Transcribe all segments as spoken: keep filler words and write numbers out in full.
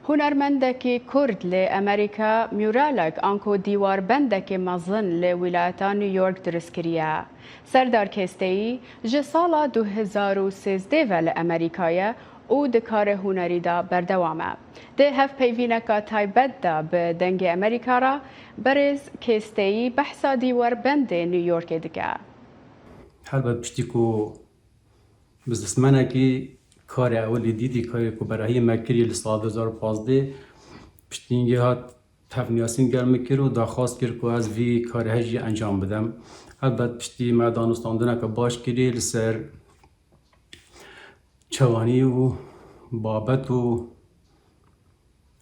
Hunermendekî Kurd li Amerîka muralek anku dîwarbendekê mezin li wîlayeta New York dirust kiriye. Serdar Kêsteyî ji sala du hezar û sêzdeh ve li Amerîka ye û di karê hunerî de berdewam e. Di hevpeyvîneka taybet de bi Dengê Amerîka re berêz Kêsteyî behsa dîwarbendê New Yorkê dike. Helbet piştî ku biznesmenekî karê ewilî dîtî, karê ku berahiyê me kiriye li sala du hezar û pazdeh, piştî hingê hat tevniyasîn gel min kir û daxwaz kir ku ez vî karê hejî encam bidim. Helbet piştî me danûstandineke baş kiriye li ser çawanî û babet û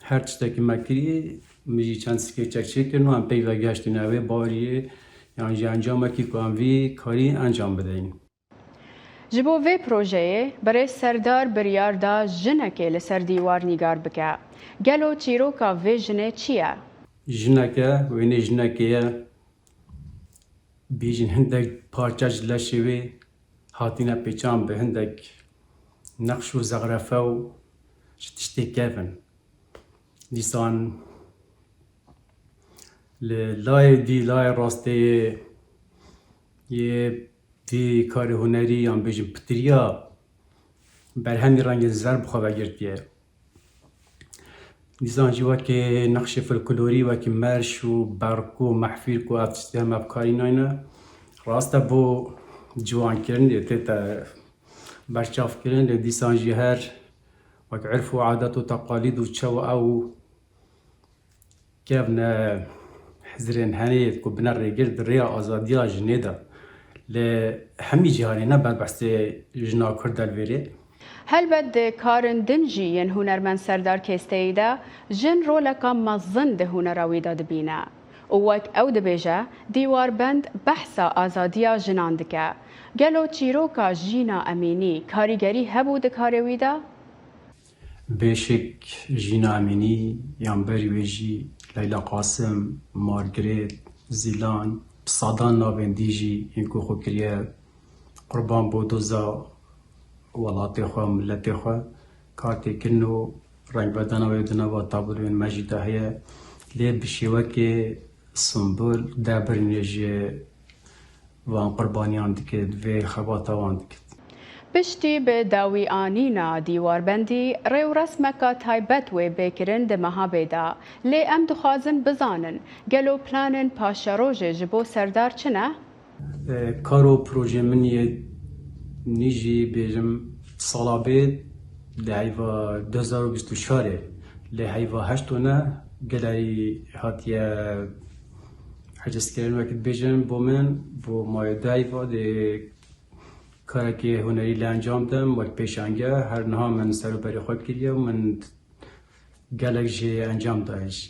her tiştekî me kiriye, min jî çend skêçek çêkirin û em peyve gehiştîne wê bariyê, yan jî encamekî ku em vî karî encam bideyin. Ji bo vê projeyê, birêz Serdar biryar da jinekê li ser dîwar nîgar bike. Gelo çîroka vê jinê çi ye? Jineke, wênê jinekê ye. Bêjin hindek parça ji leşê wê hatine pêçan bi hindek neqş û zexrefe û ji tiştê kevin. Dîsan li layê dî, layê rastê yê, yê vî karê hunerî yan bêjin pitiriya berhemî rengên zer bi xwe ve girtiye. Dîsan jî wekî nexşê folklorî, wekî merş û berk û mehfîr ku ev tiştê heme bi karî nayne. Rast e bo ciwankirinê tête berçavkirin, lê dîsan jî her wek urf û adet û teqalîd û çew ew kevne hizirên henê ku bine rêgir di rêya azadiya jinê de. Li hemî cîhanê ne ber behsê jina Kurd de li vêrê. Helbet di karin din jî yên hunermend Serdar Kêsteyî de jin roleka mezin di hunera wî de dibîne. Û wek ew dibêje, dîwarbend behsa azadiya jinan dike. Gelo çîroka Jîna Emînî karîgerî hebû di karê wî de? Bêşik Jîna Emînî yan berî wê jî Leyla Qasim, Margaret, Zîlan, bi sadan navên dî jî yên ku xwe kiriye qurban bo doza welatê xwe, miletê xwe, kar tê kirin û rengvedana wê di nava tabloyên me jî de heye. Lê bi şêwekê simbol derbirînê ji van qurbaniyan dike, vê xebata wan dike. Piştî bi dawî anîna dîwarbendî, rêwresmeka taybet wê bê kirin di meha bê de. Lê em dixwazin bizanin, gelo planên paşerojê ji bo Serdar çi ne? E, kar û projeyê min yê nî jî bêjim sala bê di heyva du hezar û bîst û çar ê, lê heyva heşt û neh gelerî hatiye ecizkirin, wekî dibêjin bo min, bo mayê du heyva dê karekê hunerî li encam dem, wek pêşangeh, her niha min ser û berê xwe kiriye û min gelek jê encam daye jî.